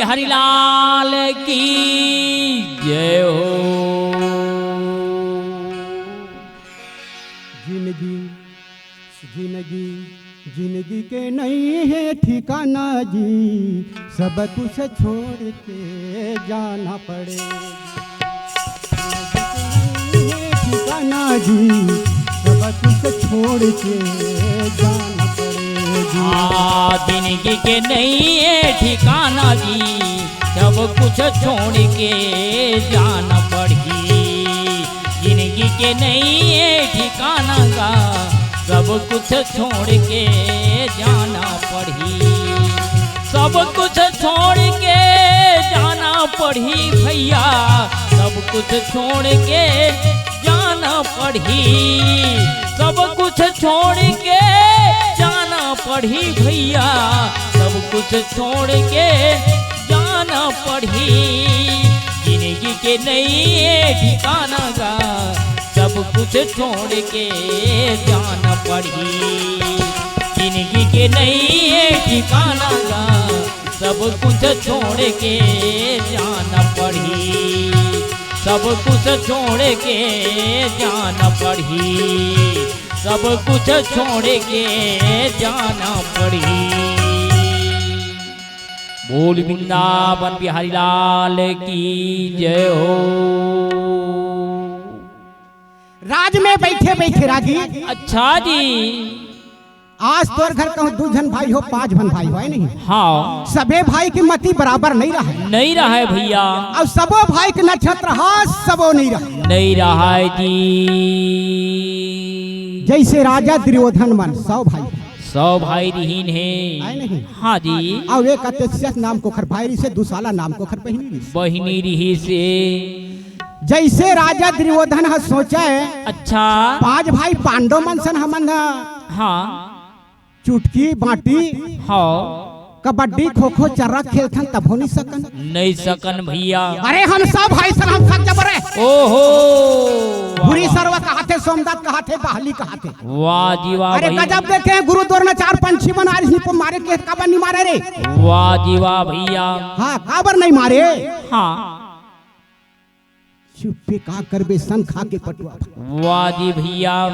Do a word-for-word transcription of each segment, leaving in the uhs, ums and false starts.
हरिलाल की जय हो। जिंदगी, जिंदगी, जिंदगी के नहीं है ठिकाना जी, सब कुछ छोड़ के जाना पड़े। ठिकाना जी, सब कुछ छोड़ के जाना पड़ेगी। आ, जिंदगी के नहीं है ठिकाना जी, सब कुछ छोड़ के जाना पड़ही। जिंदगी के नहीं है ठिकाना गा, सब कुछ छोड़ के जाना पड़ही। सब कुछ छोड़ के जाना पड़ही भैया, सब कुछ छोड़ के जाना पड़ही। सब कुछ छोड़ के जाना पड़ही भैया, सब कुछ छोड़ के जाना पड़ही। जिंदगी के नहीं है ठिकाना गा, सब कुछ छोड़ के जाना पड़ही। जिंदगी के नहीं है ठिकाना गा, सब कुछ छोड़ के जाना पड़ही। सब कुछ छोड़ के जाना पड़ही। सब कुछ छोड़ के जाना पड़ही। बोल वृंदावन बिहारी लाल की जय हो। राज में बैठे बैठे राजी, अच्छा जी। आज तोर घर कहूँ दू झन भाई हो, पांच झन भाई हो, है नहीं? हाँ। सबे भाई के मति बराबर नहीं रहे। नहीं रहे भैया। अउ सबो भाई के नक्षत्र हा, सबो नहीं रहे। नहीं रहे जी। जैसे राजा दुर्योधन मन सौ भाई। सौ भाई रिहिन हे। है नहीं? हाँ जी। अउ एक अत्यशस नाम के ओखर भाई रिहिसे, दुशाला नाम के ओखर बहिनी रिहिसे। बहिनी रिहिसे। जैसे राजा दुर्योधन ह सोचे, अच्छा। पांच भाई पांडव मन सन हमन ह। हाँ। चुटकी बांटी, हाँ। कबड्डी, खो खो, चर्रा खेलथन, तभो नहीं सकन। नहीं सकन भैया। अरे हम सब भाई सन, हम सब जबरे। ओहो। बुरी सरवा कहाथे, सोमदत्त कहाथे, बहली कहाथे। वाह जी वाह अरे भैया। गजब देखे, गुरु द्रोणाचार्य पंछी बना रिहिस, मारे के काबर नहीं मारे रे? वाह जी वाह भैया। हाँ, काबर नहीं मारे? हाँ। चुप्पे का करबे, सन खा के पटुआ। वाह जी भैया।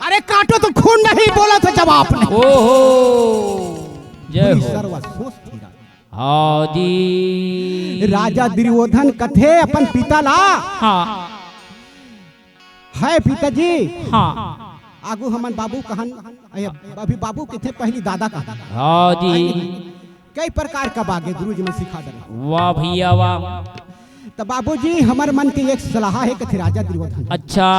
अरे काटो तो खून नहीं, बोलो तो जवाब नहीं। ओहो। जय हो। सरवा सोच थी राजा। हाँ जी। राजा दुर्योधन कथे अपन पिता ला। हाँ। है पिताजी। हाँ। आगू हमन बाबू कहन, अभी बाबू कथे, पहली दादा कहन। हाँ जी। कई प्रकार का बागे गुरु जी मन सिखा दे। वाह भैया वाह। तो बाबूजी, हमर मन के एक सलाह है, कथे राजा दुर्योधन। अच्छा।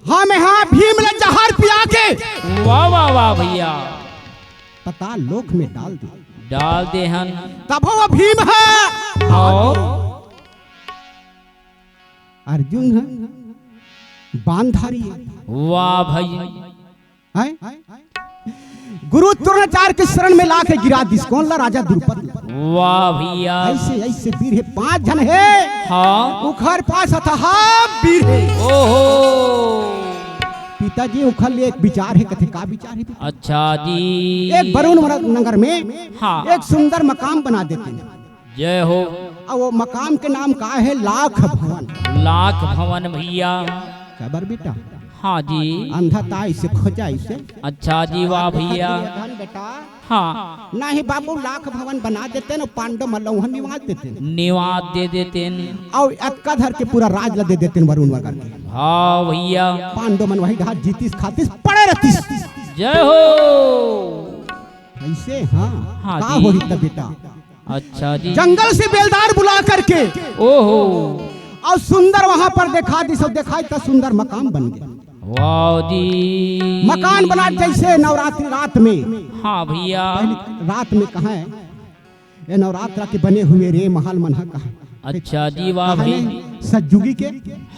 हम यहाँ भीम ला जहर पिया के। वाह वाह वाह भैया। पताल लोक में डाल दे। डाल दे हन। तब वो भीम है। आओ। अर्जुन है। बांधारी है। वाह भाई। हैं? गुरु द्रोणाचार्य के शरण में लाके गिरा दिस। कौन ला? राजा द्रुपद ला। वाह भैया। ऐसे, ऐसे वीर है, पांच झन है। हाँ। उखर पास हथहा वीर है। ओहो। पिताजी उखर ले एक विचार है, कथे का विचार है? अच्छा जी। एक वरुण नगर में हाँ। एक सुंदर मकान बना देते हैं। जय हो। अब वो मकान के नाम का है? लाख भवन। लाख भवन भैया। काबर बेटा? हाँ जी। अंधा ताई से खोजा इसे। अच्छा जी, वाह भैया। धन बेटा। हाँ। नहीं बाबू, लाख भवन बना देते न, पांडव मन ला उहाँ निवास देते न। निवास दे देते न। अउ अतका धर के पूरा राज ला दे देते न वरुण नगर के। हाँ भैया। पांडव मन वही डहार जीतिस खातिस पड़े रहतिस। जय हो। ऐसे हाँ। हाँ का जी। होही तब बेटा? अच्छा जी। जंगल से बेलदार बुला करके ओहो। अउ सुंदर वहां पर देखा दिस, अउ देखाय त सुंदर मकान बन गया। वाह जी। मकान बना जैसे नवरात्रि रात में। हाँ भैया। पहली रात में कहा है, ये नवरात्रा के बने हुए रे महल मन ह कहा। अच्छा जी, वाह कहा भाई। नहीं, सतजुगी के।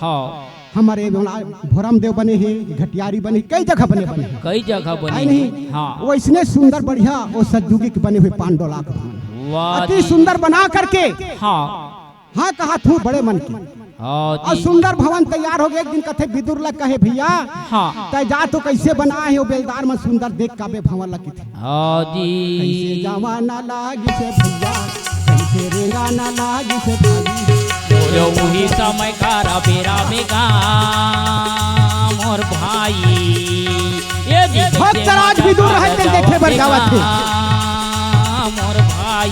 हाँ। हमर ए वाला भोरम देव बने हे, घटियारी बने, कई जगह बने, बने हे। कई जगह बने हे। नहीं? हाँ। वैसने सुंदर बढ़िया वो सतजुगी के बने हुए पांडव लाख भवन। वाह अति जी। सुंदर बना करके। हाँ। हाँ, कहा थू बड़े मन की। हाँ अउ जी। सुंदर भवन तैयार हो गए। एक दिन कथे विदुर ला कहे, "भैया, हाँ। तै जा तो कैसे बना हे वो बेलदार मन सुंदर देख काबे भवन ला किथे।" हाँ जी। कैसे जमाना लागिस भैया, तेरे गाना लागिस भाई। मोर उही समय कर बेरा में गा मोर भाई। ये भक्तराज विदुर रहय तेन देखे बर जावत हे। मोर भाई।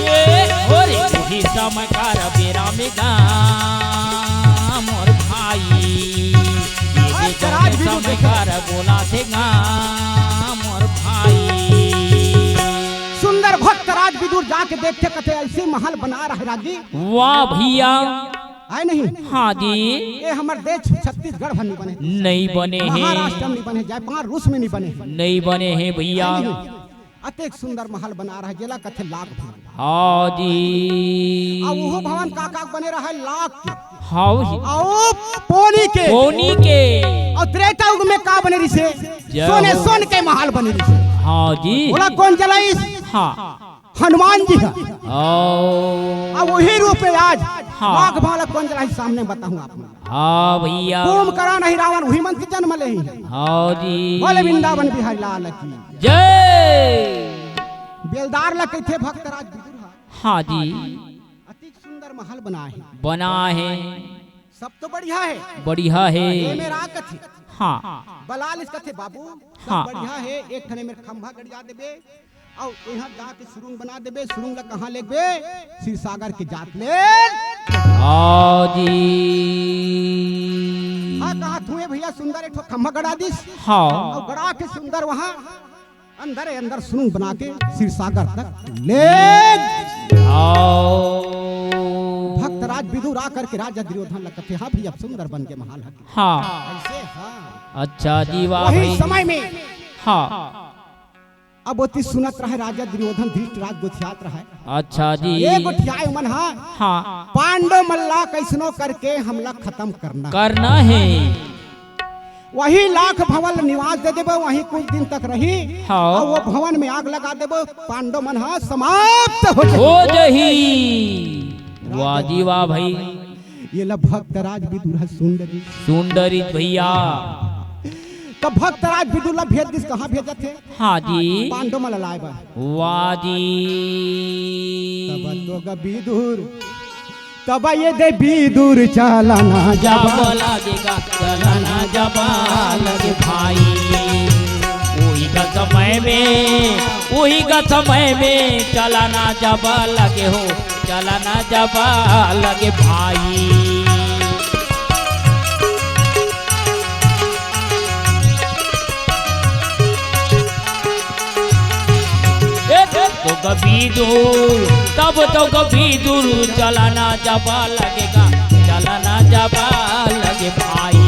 ये हो रे, उही समय कर बेरा में गा मोर भाई। ये भक्तराज विदुर समय कर बोला थे गा मोर भाई। सुंदर भक्तराज विदुर जाके देखथे, कथे ऐसे महल बना रहय रागी। वाह भैया। आय नहीं? हाँ जी। ये हमर देश छत्तीसगढ़ भर नहीं बने। नहीं बने हे। महाराष्ट्र में नहीं बने, जापान, रूस में नहीं बने हे। नहीं बने हे भैया। आय नहीं? अतेक सुंदर महल बना रहय, जेला कथे लाख भवन। हाँ जी। अउ ओहो भवन का का बने रहय, लाख के। हाँ जी। अउ पोनी के। पोनी के। अउ त्रेता युग में का बने रिहिसे? जय सोने, हो। सोन के महल बने रिहिसे। हाँ जी। ओला कोन जलाइस? हाँ। हनुमान जी ह। ओ। अउ उही रूप में आज हाँ। लाख भवन ला कोन जलाइस, सामने बताहूँ आप मन। हाँ भैया। कुंभकर्ण ही रावण, उही मन के जन्म ले ही। हाँ जी। बोले वृंदावन बिहारी लाल की जय। बेलदार ला कहिथे भक्तराज विदुर ह। हाँ जी। अति सुंदर महल बनाए हे। बनाए हे। सब तो बढ़िया हे। बढ़िया हे। ये मेरा कथे। हाँ। बलालिस कथे बाबू, सब हाँ। बढ़िया हे, एक ठने मेर खंभा गड़िया देबे, अउ इहाँ जाके सुरुंग बना देबे, सुरुंग ला कहाँ लेगबे? क्षीरसागर के जात ले। हाँ जी। हाँ, कहा थुए भैया सुंदर एक ठो खंभा गड़ा दिस। हाँ। अउ गड़ा के सुंदर वहाँ अंदर अंदर सुरुंग बना के क्षीरसागर तक ले। आओ। भक्तराज विदुर आ करके राजा दुर्योधन ला कथे, हाँ भैया, सुंदर बन के महल हे। हाँ। ऐसे, हाँ। अच्छा जी, वाह वही भाई। समय में हाँ। अब ओती सुनत रहय राजा दुर्योधन, धृतराज गोठियात रहय। अच्छा जी। ये गोठियाए मन, हाँ। हाँ। पांडव मन ला कइसनो करके हमला खतम करना। करना हे। वही लाख भवन निवास दे देबो, वही कुछ दिन तक रही। हाँ। अउ वो भवन में आग लगा देबो, पांडव मन ह समाप्त हो जाही। हो जाही। वाह जी वाह भाई। ये ला भक्तराज विदुर ह सुन डरिस। सुन डरिस भैया। त भक्तराज विदुर ला भेज दिस, कहाँ भेजत हे? हाँ जी। पांडव मन ला लाए बर। वाह जी। तब तो ग विदुर तब ये दे विदुर चलना जब जब लगेगा, चलना जब लगे भाई। उही का समय में, उही का समय में चलना जब लगे हो, चलना जब लगे भाई। ए, तो ग विदुर, तब तो ग विदुर, चलना जब लगेगा, चलना जब लगे भाई।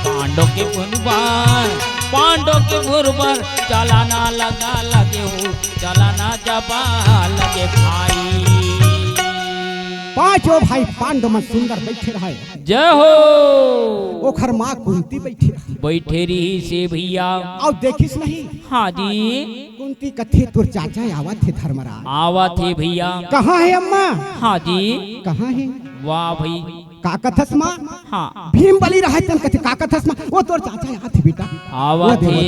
पांडव के गुरुबर, पांडव के गुरुबर, चलना लगा लगे हो, चलना जब लगे भाई। पांचों भाई पांडव मन सुंदर बैठे रहय। जय हो। ओखर माँ कुंती बैठे रहय। बैठे रहिसे भैया। अउ देखिस नहीं। हाँ जी। कुंती कथे, "तोर चाचा आवत हे धर्मराज।" आवत हे भैया। "कहाँ हे अम्मा?" हाँ जी। "कहाँ हे?" वाह भाई। "का कथस माँ?" हाँ। भीम बलि रहय तेन कथे, "का कथस माँ?" "वो तोर चाचा आवत हे बेटा।" आवत हे।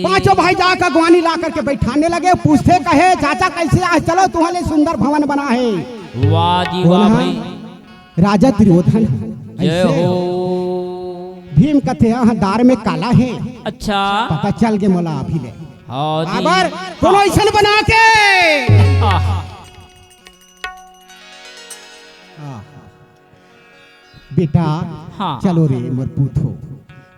पांचों भाई जाकर अगवानी ला करके बैठाने लगे, पूछथे कहे, "चाचा कइसे आए?" "चलो तुम्हारे सुंदर भवन बना हे।" वाह जी वाह भाई। राजा दुर्योधन ह। जय हो। भीम कथे, "हाँ, दार में काला हे।" अच्छा। पता चल गे मोला अभी ले। हाँ जी। काबर कोनो अइसन बना के। आह। आह। बेटा, हाँ। चलो रे मोर पूत हो।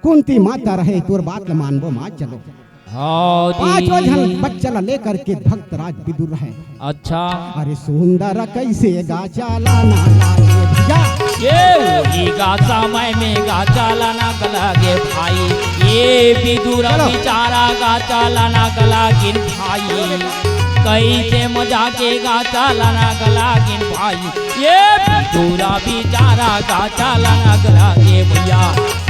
कुंती माता रहय, तोर बात ल मानबो माँ, चलो। हाँ जी। पांचों झन बच्चा ला लेकर के भक्तराज विदुर रहय। अच्छा। अरे सुंदर कइसे गा चलना लागे भैया। ये उही गा समय में गा चलना लागे भाई। ये विदुर चलो। बिचारा गा चलना लागिन भाई। कइसे मजा के गा चलना लागिन भाई। ये विदुर बिचारा गा चलना लागे भैया।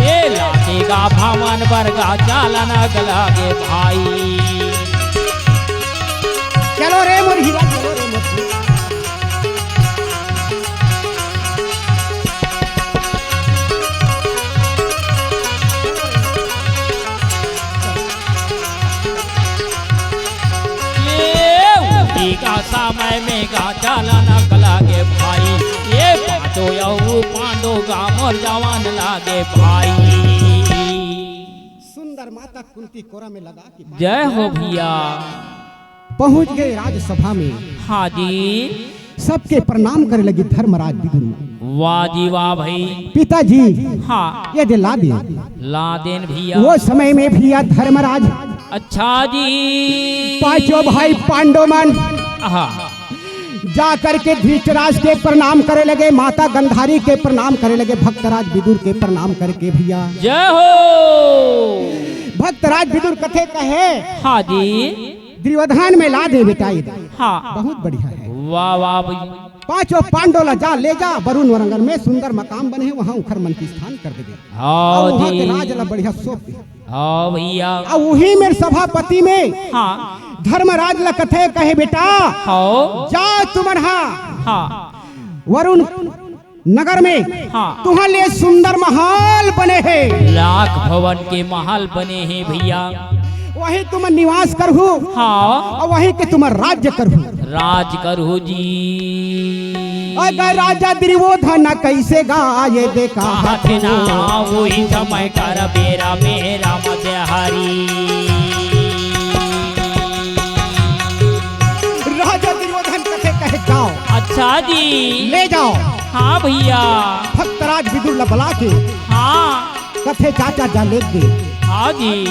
ये लागे गा भवन बर गा चलना लागे भाई। चलो रे मोर हीरा, चलो रे मोर हीरा। ये उठी का समय में गाजा लनक लागे भाई, ये पांडो अउ पांडो गा मोर जवान लागे भाई। सुंदर माता कुंती कोरा में लगा के जय हो भैया। पहुंच गए राजसभा में। हाँ जी। सबके प्रणाम करे लगी धर्मराज विदुर। वाह जी वाह भाई। पिताजी, हाँ। ये दे ला दे। ला देन भैया। वो समय में भैया धर्मराज, अच्छा जी। पांचों भाई पांडव मन, हाँ। जा करके धृतराज के प्रणाम करे लगे, माता गंधारी के प्रणाम करे लगे, भक्तराज विदुर के प्रणाम करके भैया। जय हो। भक्तराज विदुर कथे कहे, हाँ जी। दुर्योधन में ला दे बेटा, ये दे। हाँ। बहुत बढ़िया है। वाह, वाह भैया। पांचों पांडव ला जा, ले जा, वरुण वरंगन में सुंदर मकाम बने हे, वहां उखर मन के स्थान कर देबे। हाँ अउ वहां के जी। राज ला बढ़िया सौंप दे। हाँ भैया। अउ वही मेर सभापति में हाँ। धर्मराज ला कथे कहे, बेटा, हाँ। जा तुमन हा हाँ। वरुण नगर में हाँ। तुहर ले सुंदर महल बने हे। लाख भवन के महल बने हे भैया। वहीं तुम निवास करहू। हाँ। अउ वहीं के तुम राज्य करहू। राज करहू जी। अगर राजा दुर्योधन कैसे गाए देखा कहत ना वही समय कर बेरा मेरा मत हरी। राजा दुर्योधन कथे कहे जाओ। अच्छा जी। ले जाओ। हाँ भैया। भक्तराज विदुर ला बला के हाँ। कथे चाचा जा ले दे। हाँ जी।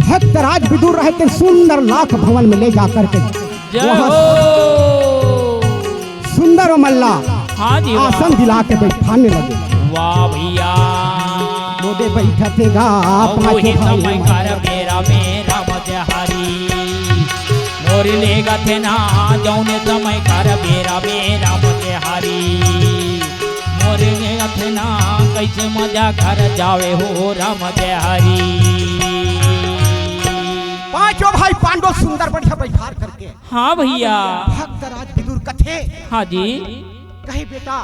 भक्तराज विदुर रहते सुंदर लाख भवन में ले जाकर के जय वहाँ हो। सुंदर मल्ला हाँ जी, वाह। आसन दिला के बैठाने लगे। वाह भैया। मोदे बैठते गा अब पाछे वही भाई समय में। कर बेरा मेरा मत हरी। मोर ले गथे ना जौने समय कर बेरा मेरा मत हरी। मोर ले गथे ना कैसे मजा कर जावे हो राम जय हरी। पांचों भाई पांडव सुंदर बढ़िया बैठार करके हाँ भैया। भक्तराज विदुर कथे हाँ जी। कहे बेटा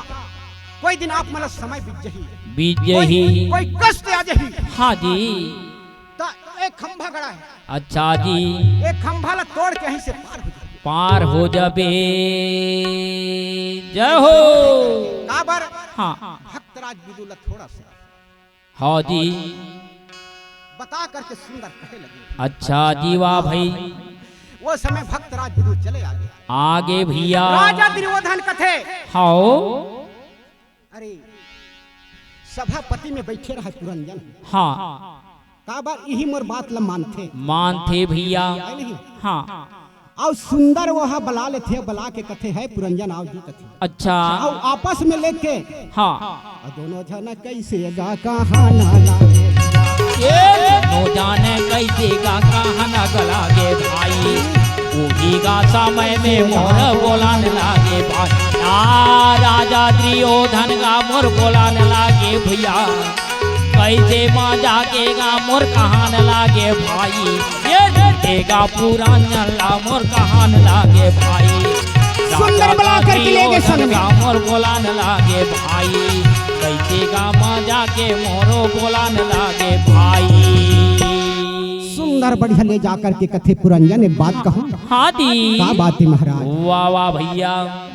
कोई दिन आप मन ला समय बीत जही। बीत जही। कोई, कोई कष्ट आ जही। हाँ जी। त एक खंभा गड़ा हे। अच्छा जी। एक खंभा ला तोड़ के यहीं से पार हो जाबे। पार हो जाबे। जय हो। काबर? हाँ। भक्तराज विदुर ला थोड़ा सा हाँ जी। बता करके सुंदर कहे लगे। अच्छा जी, वाह भाई। वो समय भक्तराज विदुर चले आगे। आगे भैया। राजा दुर्योधन कथे। हाँ। अरे, सभापति में बैठे रहे पुरंजन। हाँ। काबर इही मोर बात ल मानथे। मानथे भैया। है नहीं? हाँ। अउ सुंदर वो ह बला लेथे, बला के कथे, "है पुरंजन, आओ जी," कथे। अच्छा। अउ आपस में लेके हाँ। अउ दोनों झन कैसे गा कहाना लागे। ये दोनों जाने कैसे गा कहाना गलागे भाई। उही गा समय में मोर बोलान लागे भाई। आ राजा दुर्योधन गा मोर बोलान लागे भैया। कैसे मजा के गा मोर कहान लागे भाई। ये देगा पुरान ला मोर कहान लागे भाई। सुंदर बला करके ले गए संग में। मोर बोलान लागे भाई। कैसे गा मजा के मोरो बोलान लागे भाई। सुंदर बढ़िया ले जा करके कथे पुरंजन एक बात कहूँ। हाँ जी। का बात है महाराज? वाह वाह भैया।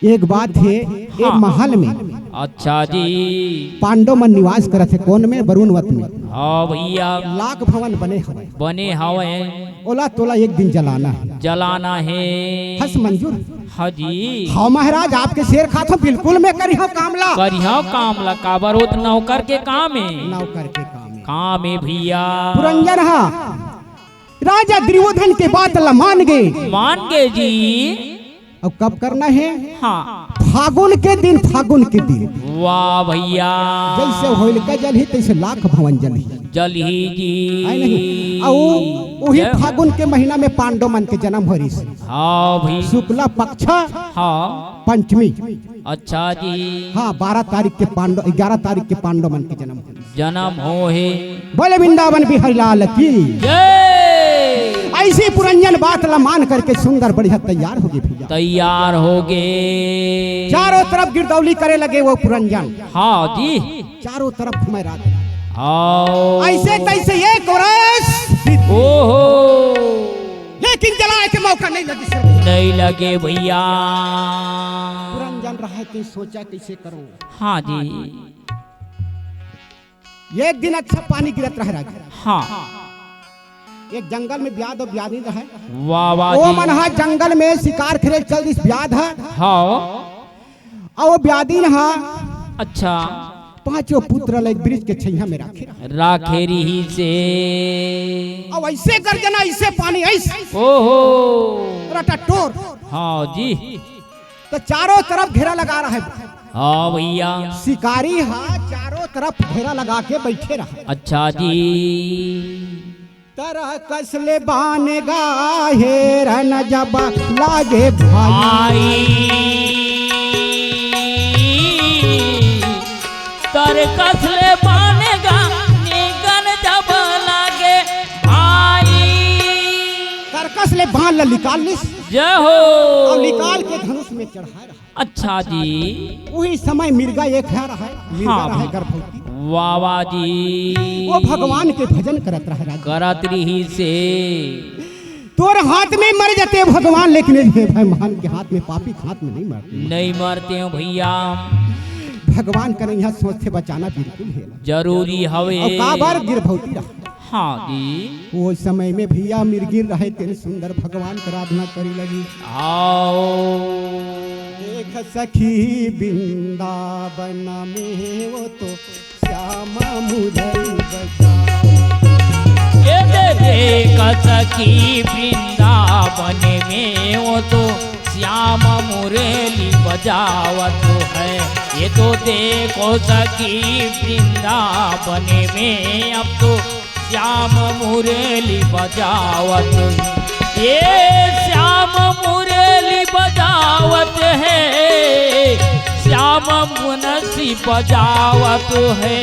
एक बात हे, ए हाँ। महल में अच्छा जी। पांडव मन निवास करत हे, कोन में? वरुणवत में। हाँ भैया। लाख भवन बने हवय। बने हवय। ओला तोला एक दिन जलाना हे। जलाना हे। हस मंजूर? हाँ जी। हाँ महाराज, आपके शेर खात हो, बिल्कुल मैं करिहौं काम ला। करिहौं काम ला, काबर ओ त नौकर के काम हे। नौकर के काम हे। काम हे भैया। पुरंजन हा राजा दुर्योधन के बात ला मान गे। मान गे जी। अब कब करना हे? हाँ। फागुन के दिन, फागुन के दिन। वाह भैया। जैसे होलिका जलही, तैसे लाख भवन जलही। जलही जी। है नहीं? अउ वही जय हो। फागुन के महीना में पांडव मन के जन्म हो रहिस। हाँ भैया। शुक्ला पक्ष हाँ। पंचमी। अच्छा जी। हाँ, बारह तारीख के पांडव, ग्यारह तारीख के पांडव मन के जन्म हो रहिस। जन्म हो हे। बोले वृंदावन बिहारी लाल की। जय। इसी पुरंजन बात ला मान करके सुंदर बढ़िया तैयार होगे भैया। तैयार होगे। चारों तरफ गिरदौली करे लगे वो पुरंजन। हाँ जी। चारों तरफ घूमे रात। हाँ। ऐसे तैसे एक बरस बीत गए। ओहो। लेकिन जलाए के मौका नहीं लगे सर। नहीं लगे भैया। पुरंजन रहे तो सोचा कैसे करूं। हाँ जी। एक दिन अच्छा पानी गिरत रहे राजा। हाँ। एक जंगल में ब्याध अउ ब्याधिन रहे। वाह, वाह वो जी। मन हा जंगल में शिकार खेले चल दिस ब्याध हा। हाँ। अउ वो ब्याधिन हा अच्छा। पांचों पुत्र ला एक वृक्ष के छैया में राखे रहे। राखे रिहिसे। अउ ऐसे गर्जना, ऐसे पानी, ऐसे ओहो। रटाटोर। हाँ जी। तो चारों तरफ घेरा लगा रहे। हाँ भैया। शिकारी हा चारों तरफ घेरा लगा के बैठे रहे। अच्छा जी। तरकस ले बान गा हेरन जब लागे भाई। भाई। तरकस ले बान गा निगन जब लागे भाई। तरकस ले बान ला निकाल लिस। जय हो। अउ निकाल के धनुष में चढ़ाए रहे। अच्छा जी। वही समय मिर्गा एक है रहे, मिर्गा हाँ रहे भैया। गर्भवती। वाह, वाह जी। वो भगवान के भजन करत रहे राजा। करत रिहिसे। तोर हाथ में मर जाते भगवान, लेकिन ये भगवान के हाथ में, पापी के हाथ में नहीं मरते। नहीं मरते हो भैया। भगवान का नहीं सोचते बचाना बिल्कुल है ना। जरूरी हवे। अउ काबर गिरभौती रहा। हाँ जी। वो समय में भैया मिर्गिन रहे तेन सुंदर भगवान का आराधना करे लगी। आओ। देख सखी वृंदावन में वो तो श्याम मुरली बजा। ये दे देख सखी वृंदावन में वो तो श्याम मुरली बजावत है। ये तो देखो सखी वृंदावन में अब तो श्याम मुरली बजावत। ये श्याम मुरली बजावत है, श्याम मुनसी बजावत है।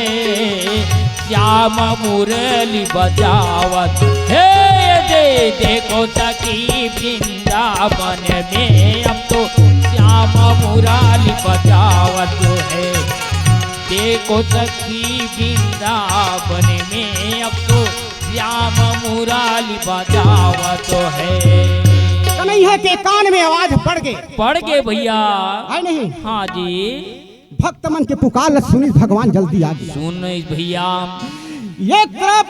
श्याम मुरली बजावत हे। दे देखो सखी वृंदावन में अब तो श्याम मुरली बजावत है। देखो सखी वृंदावन में अब तो श्याम मुरली बजावत है। कन्हैया के कान में आवाज पड़ गए। पड़ गए भैया। है नहीं? हाँ जी। भक्त मन के पुकार ल सुनिस भगवान जल्दी आ गया। सुनिस भैया। एक तरफ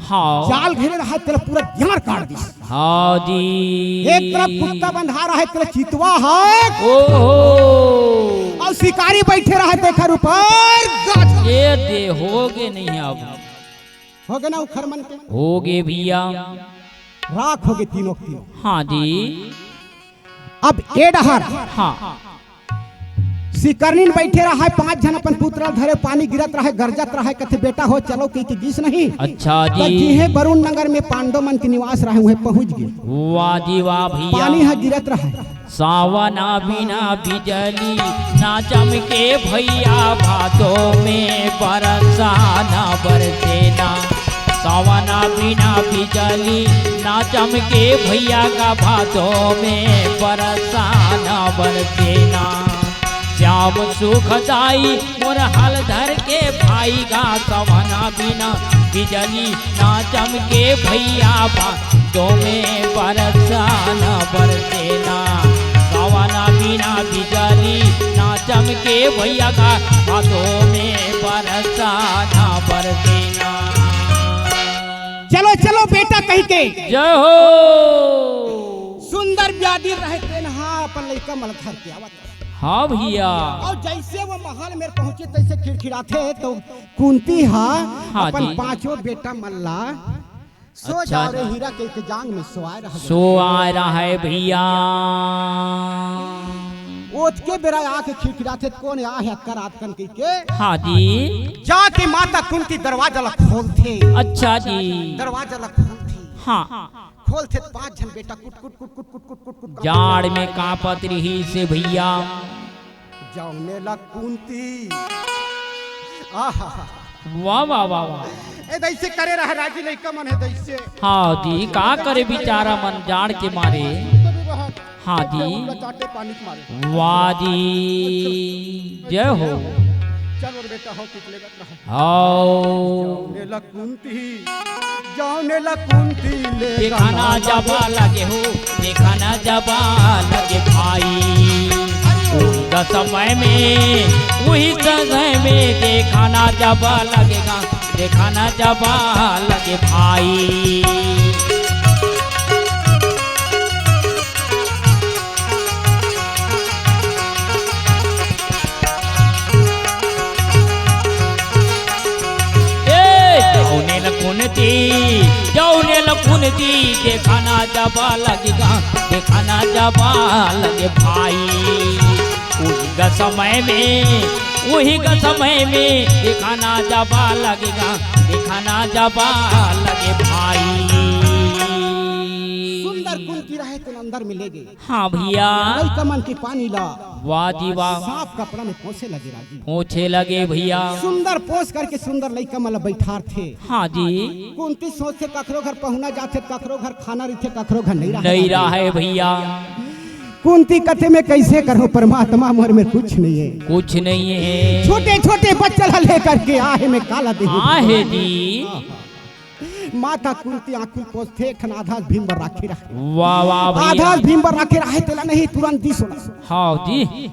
हाँ। जाल घेरे रहा, एक तरफ पूरा जाड़ काट दिस। हाँ जी। एक तरफ कुत्ता बंधा रहा, एक तरफ चितवा है। ओहो। अउ शिकारी बैठे रहा, तेखर ऊपर गाछ। ये दे होगे नहीं अब। होगे ना उखर मन के? होगे भैया। राख होगे तीनों के तीनों। हाँ जी। अब ए डहर हाँ। शिकरनीन बैठे रहा है, पांच झन अपन पुत्र धरे, पानी गिरत रहा है, गरजत रहा है, कथे, "बेटा हो, चलो," कहिके गिस नहीं। अच्छा त जी। जिहे वरुण नगर में पांडव मन के निवास रहा है, उहे पहुंच गे। वाह जी वाह भैया। पानी ह गिरत रहा है। सावना बिना बिजली ना चमके भैया, भादो में बरसा ना बरसे ना। सावना बिना बिजली ना चमके भैया का, भादो में बरसा ना बरसे ना। श्याम सुखदाई मोर हलधर के भाई गा, सावना बिना बिजली ना चमके भैया, भादो में बरसा ना बरसे ना। सावना बिना बिजली ना चमके भैया गा, भादो में बरसा ना बरसे ना। चलो, चलो बेटा कहिके। जय हो। सुंदर ब्याधी रहे तेन हा अपन लइका मन धर के आवत रहे। हाँ भैया। अउ जइसे वो महल में पहुंचे तइसे खिड़खिड़ाथे त कुंती हा हाँ अपन जी। पांचों बेटा मन ला सो अच्छा। जाओ रे हीरा कहिके जांग में सोआय रहा। सोआय रहा है भैया। ओतके बेरा आके खिड़खिड़ाथे, "कोन आ हे अतका रात कन?" कहिके। हाँ जी। जाके माता कुंती दरवाजा ला खोलथे। अच्छा जी। दरवाजा ला खोलथे। हाँ। खोलथे त पांच झन बेटा कुट कुट कुट कुट कुट कुट कुट कुट जाड़ में कांपत रिहिसे भैया। जउने ला कुंती। आहा। वाह, वाह, वाह, वाह। ए, दइसे करे रहा राजी लइका मन हे दइसे। हाँ जी, का करे बिचारा मन जाड़ के मारे। हाँ जी। चाटे पानी के मारे। वाह जी, जय हो। चल और बेटा हो, कितले का हाव। जउने ला कुंती, जउने ला कुंती ले देखा ना जाबा लगे हो, देखा ना जाबा लगे भाई। उही का समय में, उही का समय में देखा ना जाबा लगेगा, देखा ना जाबा लगे भाई। ए, जउने ल कुंती, जउने ल कुंती, देखा ना जाबा लगेगा, देखा ना जाबा लगे भाई। उही का समय में, उही का समय में, देखा ना जाबा लगेगा, देखा ना जाबा लगे भाई। सुंदर कुंती रहे तो अंदर मिलेगे। हाँ भैया। लइका मन के पानी ला। वाह जी वाह। साफ कपड़ा में पोंछे लगे राजी। पोंछे लगे भैया। सुंदर पोंछ करके सुंदर लइका मन ला बैठारथे। हाँ जी। कुंती सोचथे कखरो घर पहुना जाथे, कखरो घर खाना रहिथे, कखरो घर नइ रहे। नइ रहे भैया। कुंती कथे मैं कइसे करहूँ परमात्मा, मोर में कुछ नइ हे। कुछ नइ हे। छोटे छोटे बच्चा ला लेकर के आहे मैं काला देहूँ। आहे जी। माता कुंती आँखी पोंछथे, एक ठन आधा भीम बर राखे रहे। वाह, वाह भैया। आधा भीम बर राखे रहे, तेला नहीं तुरंत दिस ओला। हाँ जी।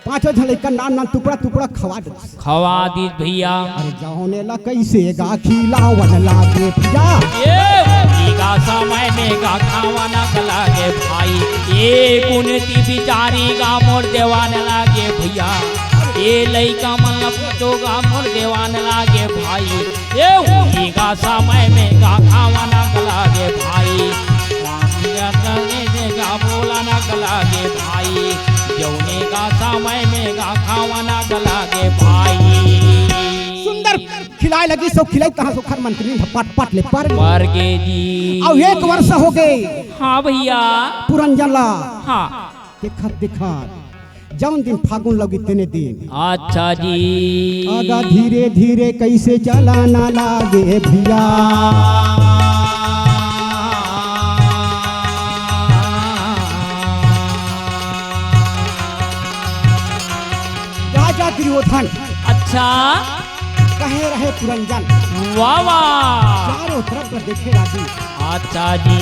पाँचों झन लइका नान नान टुकड़ा टुकड़ा खवा दे। खवा दिस भैया। अरे जउने ला कइसे गा खिलावन लागे भैया। ए, उही का समय में गा खावन लागे भाई। ए, कुंती बिचारी गा मोर देवान लागे भैया। ए, लइका मन ला पूछो गा मोर देवान लागे भाई। ए उही का समय में गा खावन लागे भाई, मांगिया तंगे से गा बोलन लागे भाई, जउने का समय में गा खावन लागे भाई। सुंदर खिलाए लगिस, सो खिलाई तहाँ सो खर मन के नींद पट पट ले पर। पर गे जी। अउ एक वर्ष हो गे। हाँ भैया। पुरंजन ला। हाँ। देखत देखत जउन दिन फागुन लगी तेने दिन। अच्छा जी। आगा धीरे धीरे कइसे चलाना लागे भैया। राजा दुर्योधन। अच्छा। कहे रहे पुरंजन। वाह, वाह। चारों तरफ ला देखे राजी। अच्छा जी।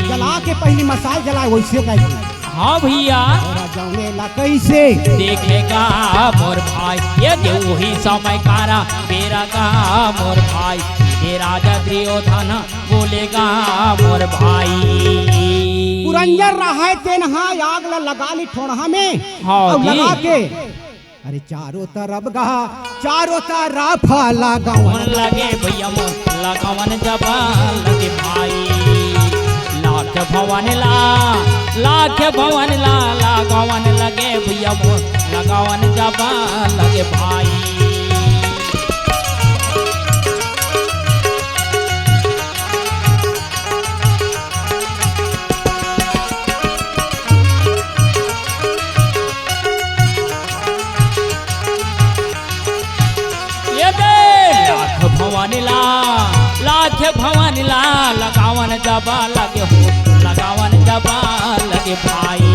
जला के पहिली मसाल जलाए, वइसे कहे। हाँ भैया। तोरा जउने ला कइसे देखेगा मोर भाई, ए दे उही समय कारा बेरा गा मोर भाई, ए राजा दुर्योधन बोलेगा मोर भाई। पुरंजन रहे तेन हा आग ला लगा ली ठोड़हा में। हाँ अउ जी। लगा के अरे चारों तरफ गा, चारों तरफ लगावन लगे भैया मोर, लगावन जब लगे भाई। लाख भवन ला, लाख भवन ला, लगावन लगे भैया मोर, लगावन जब लगे भाई। ए दे लाख भवानी ला, लाख भवानी ला, लगावन जबा लगे हो, लगावन जबा लगे भाई।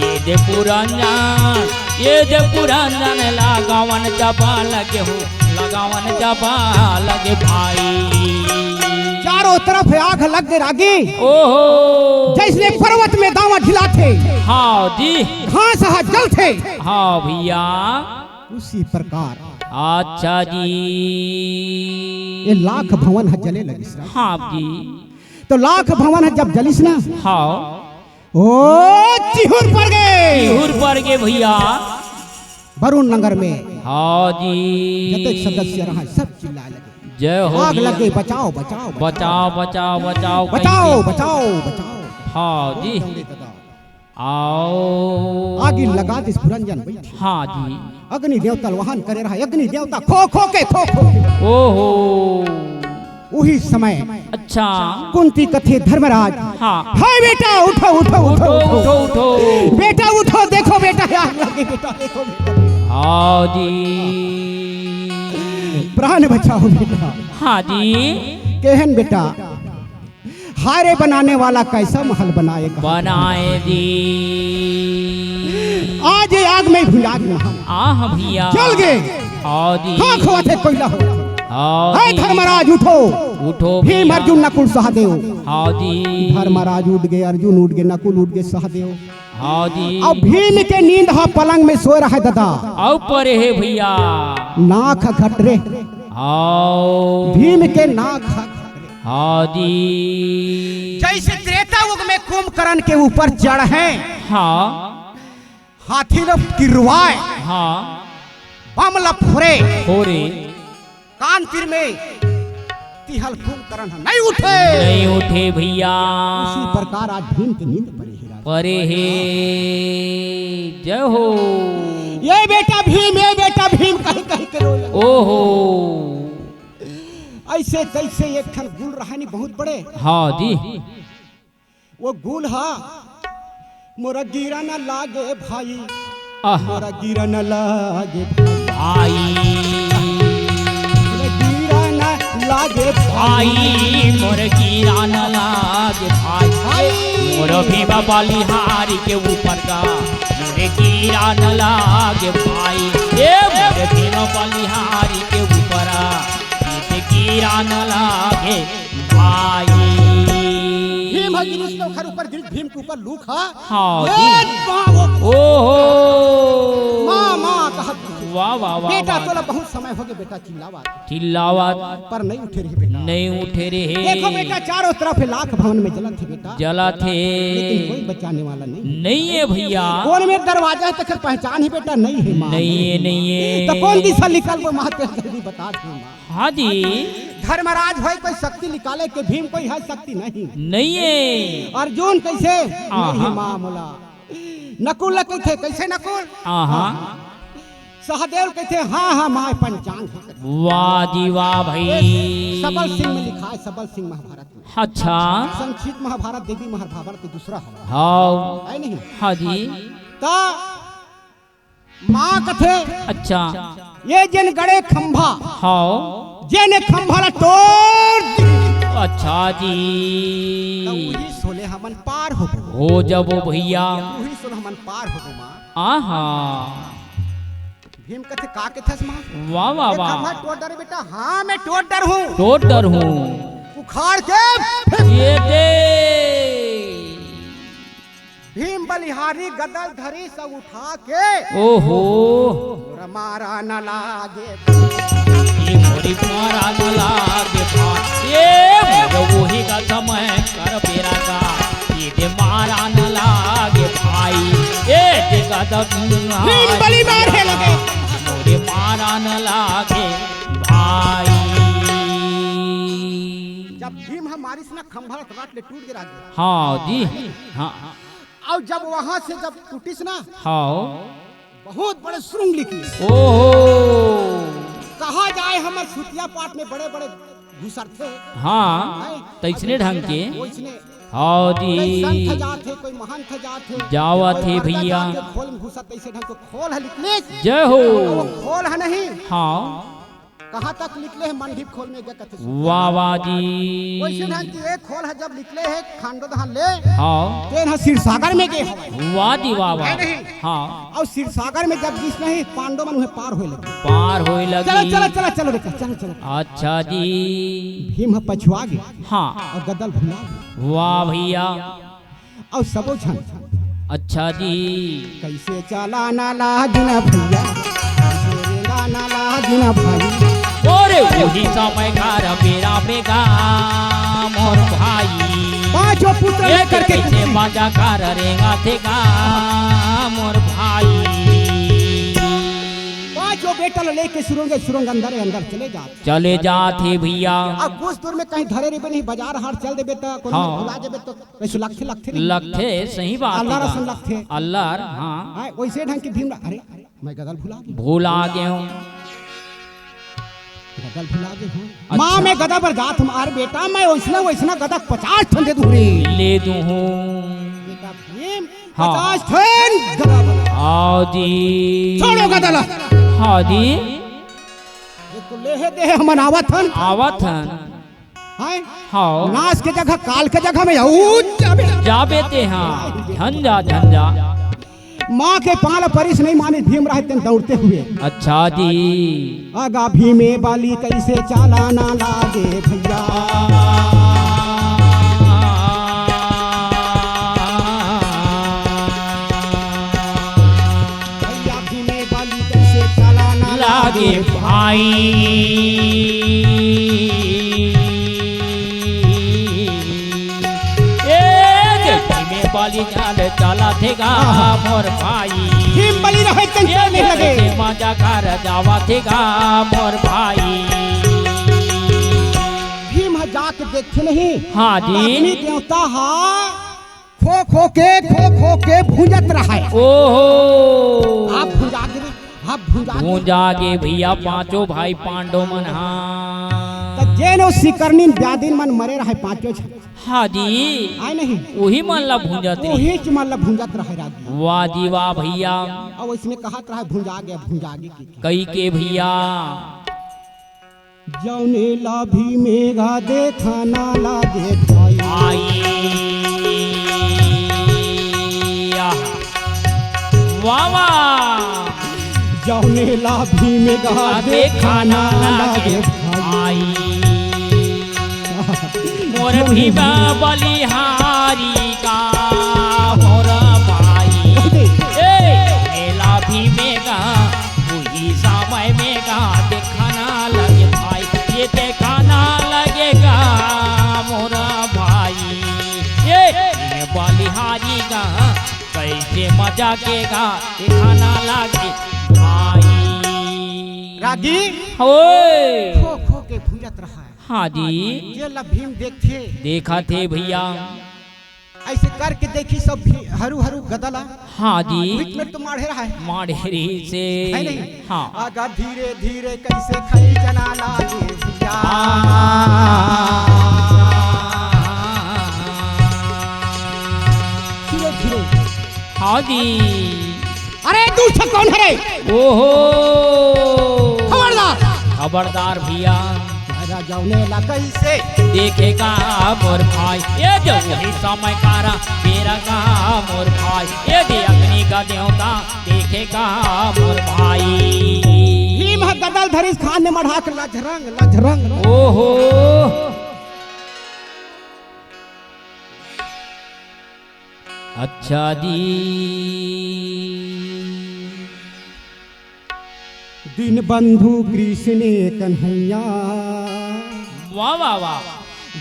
ए दे पुरंजन, ए दे पुरंजन, लगावन जबा लगे हो, लगावन जबा लगे भाई। चारों तरफ आग लग गे रागी। ओहो। जइसने पर्वत में दावा ढिलाथे। हाँ जी। घास ह जलथे। हाँ भैया। उसी प्रकार। अच्छा जी। ए लाख भवन ह जले लगिस ना। हाँ जी। त लाख भवन ह जब जलिस ना। हाँ। ओ चिहुर पर गे। चिहुर पर गे भैया। वरुण नगर में। हाँ जी। जतेक सदस्य रहा, सब चिल्लाए लगे। जय हो आग भैया। लग गे, बचाओ, बचाओ, बचाओ, बचाओ, बचाओ, बचाओ, कहिके। बचाओ, बचाओ। हाँ जी। दौड़े दादा। आओ। आगी लगा दिस पुरंजन बइठे। हाँ जी। अग्नि देवता ल वाहन करे रहा, अग्नि देवता खो खो के, खो खो के। ओहो। उही समय अच्छा। कुंती कथे धर्मराज, हाँ। हे बेटा, उठो, उठो, उठो, उठो, उठो। उठो, उठो। बेटा उठो, देखो बेटा, आग लग गे बेटा, देखो बेटा। हाँ जी। प्राण बचाओ बेटा। हाँ जी। केहन बेटा, हाय रे बनाने वाला, कैसा महल बनाएगा? बनाए जी। आज ये आग में भुंजा के नहा। आह भैया। जल गए। हाँ जी। खाक होवत हे कोयला हो। हाँ हे जी। धर्मराज उठो। उठो भीम भैया। अर्जुन नकुल सहदेव। हाँ जी। धर्मराज उठ गए, अर्जुन उठ गए, नकुल उठ गए, सहदेव। हाँ जी। अब भीम के नींद ह पलंग में सोए रहे दादा। अउ परे हे भैया। नाक घट रे। हाँ। भीम के नाक ह हाँ जी। जैसे त्रेता युग में कुंभकर्ण के ऊपर चढ़े। हाँ। हाथी ल किरवाए। हाँ। बम ल फोरे। फोरे। कान तीर में तिहल कुंभकर्ण ह नहीं उठे। नहीं उठे भैया। उसी प्रकार आज भीम के नींद परे हे राजा। परे हे। जय हो। ये बेटा भीम, ये बेटा भीम कहि कहि के रोए। ओहो। ऐसे तैसे एक ठन गुल रहा नहीं बहुत बड़े। हाँ जी। वो गुल हा, मोरा गिरा न लागे भाई। आहा। मोरा गिरा न लागे भाई। भाई। मोरा गिरा न लागे भाई। भाई, मोर गिरा न लागे भाई। भाई। मोर भीमा बलिहारी के ऊपर का, मोरे गिरा न लागे भाई। ए, मोर भीमा बलिहारी के ऊपर आ, मोरे गिरा न लागे भाई। भीम ह गिरिस त ओखर ऊपर गिरिस, भीम के ऊपर लूक ह। हाँ ए जी। बाबू। ओहो। माँ, माँ कहत। वाह, वाह, वाह, बेटा, वाह। तोला बहुत समय हो गए बेटा चिल्लावत। चिल्लावत। पर नहीं उठे रहे बेटा। नहीं उठे रहे। देखो बेटा, चारों तरफ लाख भवन में जलत हे बेटा। जलत हे। लेकिन कोई बचाने वाला नहीं। नहीं है भैया। कौन मेरे दरवाजा है, तकर पहचान ही बेटा नहीं है माँ। नहीं है, नहीं है। तो कौन दिशा निकल वो माँ तेरे जल्दी बता दे माँ। हाँ जी। धर्मराज होय कोई शक्ति निकाले के, भीम कोई है शक्ति नहीं। नहीं है। अर्जुन कैसे? हाँ, नहीं हाँ। माँ मोला। नकुल ला कहिथे, कैसे नकुल? हाँ, हाँ। सहदेव कहिथे, हाँ, हाँ, माँ पंचांग है। वाह जी वाह भाई। ये सबल सिंह में लिखा है, सबल सिंह महाभारत में। अच्छा। संक्षिप्त महाभारत देवी महाभारत के दूसरा हवा। हाँ। है नहीं? हाँ जी। त माँ कथे, अच्छा। ये जेन गड़े खंभा, हाँ। जेन खंभा ला तोड़ दी। अच्छा जी। त उही सोले हमन पार होबो। हो जबो भैया। उही सोले हमन पार होबो माँ। आहा। भीम कथे, का कथस माँ? वाह, वाह, ये वाह। खंभा तोड़ डरे बेटा? हाँ, मैं तोड़ डरहूँ। तोड़ डरहूँ। उखाड़ के फेंक। ये दे। भीम बलिहारी गदल धरी सब उठा के। ओहो। मोर मारा न लागे। ये मोरी मारा न लागे भाई। ये मोर वही का समय कर बेरा का। ये दे मारा न लागे भाई। ये दे गदल भीम बलि मारे लगे। मोरे मारा न लागे भाई। जब भीम ह मारिस ना खंभा तराट ले टूट गे राजा। हाँ जी। हाँ। अउ जब वहां से जब टूटिस ना, हाँ। बहुत बड़े सुरंग निकलिस। ओहो। कहा जाए हमर सुतिया पाट में बड़े-बड़े घुसरथे। हाँ, हैं? तइसने ढंग के। वइसने। हाँ जी। कोई संत जाथे, कोई महंत जाथे, जावत कोई हे बड़का भैया। जाथे, खोल में घुसत तइसे ढंग के खोल ह निकलिस। जय हो। वो खोल ह नहीं। हाँ। कहाँ तक निकले हे, मंडी खोल में गए कथे। वाह, वाह जी। वइसे ढंग के एक खोल ह जब निकले हे खांडो धान ले, हाँ। तेन ह क्षीरसागर में गए हवय। वाह जी, वाह, वाह। है नहीं? हाँ। अउ क्षीरसागर में जब गिस नहीं, पांडव मन उहें पार होए लगे। पार होए लगे। चलो, चलो, चलो, चलो बेटा, चलो, चलो। अच्छा जी। भीम ह पछुआ गे। हाँ। अउ गदल भुला गे। वाह भैया। अउ सबो झन। अच्छा जी। कैसे चला ना लागिन भैया, कैसे रेंगा ना लागिन भाई। अरे वही समय घर बेरा बेगा मोर भाई। पांचों पुत्र ये लेकर के कैसे बाजा कर रेंगा थे गा मोर भाई। पांचों बेटा ल लेके सुरंग, सुरंग अंदर, अंदर चले जात। चले जात हे भैया। अब कुछ दूर में कहीं धरे रहिबे नहीं, बाजार हाट चल देबे त कोनो हाँ। भुला जेबे त कैसे लगथे, लगथे नहीं? लगथे, सही बात अल्लाह हे। रसम लगथे। अल्लाह, हाँ। हाँ, वइसे ढंग के भीम, अरे, मैं गदल भुला गेंव। भुला गेंव। गदल भुला गे हूँ। अच्छा। माँ, मैं गदा बर जात हूँ। अरे बेटा, मैं वइसना, वइसना गदा पचास ठन दे दूँ रे। ले दूँ हूँ। बेटा भीम, हाँ। पचास ठन गदा बना। हाँ जी। छोड़ो गदा ला। हाँ जी। ये तो लेहे देहे हमन आवत हन। आवत हन। हैं? हाँ। नाश के जगह, काल के जगह में अउ जाबे। जाबे ते हाँ। झंझा, झंझा। माँ के पाँव ल परिस नहीं मानिस, भीम राहय तेन दौड़ते हुए। अच्छा जी। अगा भीमे बली कइसे चाला ना लागे भइया। भइया भीमे बली कइसे चाला ना लागे लागे भाई। भाई। ए, जे भीमे बली चाल चाला थे गा आहा। मोर भाई। भीम बली रहय तेन ए, चल नहीं जे लगे। मजा कर जावा थे गा मोर भाई। भीम ह जाके देखथे नहीं। हाँ जी। अग्नि देवता हा खो खो के, खो खो के भूंजत रहय। ओहो। आप भुंजा गे, आप भुंजा गे। भुंजा गे भइया, पांचों भाई पांडव मन हा। त जेन ओ सिकरनिन ब्याधिन मन मरे रहय पांचों झन। हाँ जी। आय नहीं। उही मन ला भूंजत रही। उहीच मन ला भूंजत रहय रागी। वाह जी वाह भइया। अउ अइसने कहत रहय, "भुंजा गे, भुंजा गे," कहिके। कहिके भइया। जउने ला भीमे गा देखा ना लागे भाई। आई। आह। वाह, वाह। जउने ला भीमे गा देखा ना लागे भाई। मोर भीमा बलिहारी का मोर भाई। ए, मेला भीमे गा उही समय में गा देखा ना लगे भाई, ये देखा ना लगे गा मोर भाई। ये, ये बलिहारी गा कइसे मजा के गा देखा ना लगे भाई। रागी होए। खो खो के भूंजत रहय। हाँ जी। जेला भीम देखथे। देखथे भइया। अइसे करके देखिस सब भी हरू हरू गदा ला। हाँ जी। बीच में तो माढ़े रहय। माढ़े रहिसे। है नहीं? हाँ। अगा धीरे धीरे कइसे खई जना लागे भइया। हाँ। धीरे धीरे। हाँ जी। अरे, दूसर कोन हरे? ओहो। खबरदार। खबरदार भइया। राजा जउने ला कइसे देखे गा मोर भाई, ये जो वही समय कारा बेरा गा मोर भाई, ये दे अग्नि का देवता देखे गा मोर भाई। भीम ह गदा ल धरिस, खान में मढ़ा के लझरंग, लझरंग। ओहो। अच्छा जी। दीनबंधु कृष्ण कन्हैया। वाह, वाह, वाह।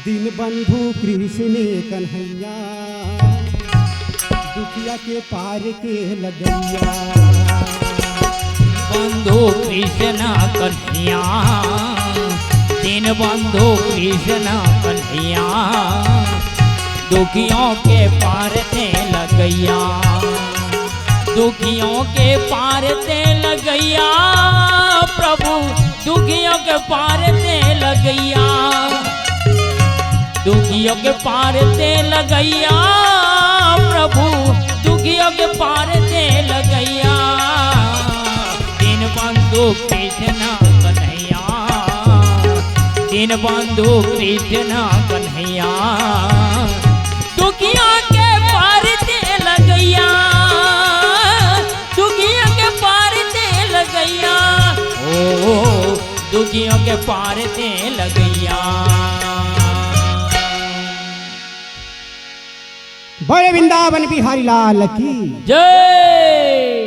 दीनबंधु कृष्ण कन्हैया, दुखिया के पार के लगैया। बंधु कृष्ण कन्हैया, दीनबंधु कृष्ण कन्हैया, दुखियों के पार ते लगैया। दुखियों के पार ते लगैया प्रभु, दुखियों के पार ते लगैया। दुखियों के पार ते लगैया प्रभु, दुखियों के पार ते लगैया। दीनबंधु कृष्ण कन्हैया, दीनबंधु कृष्ण कन्हैया, दुखिया के पार ते लगैया, दुखिया के पार ते लगैया, ओ, दुखियों के पार ते लगैया। बड़े वृंदावन बिहारी लाल की जय।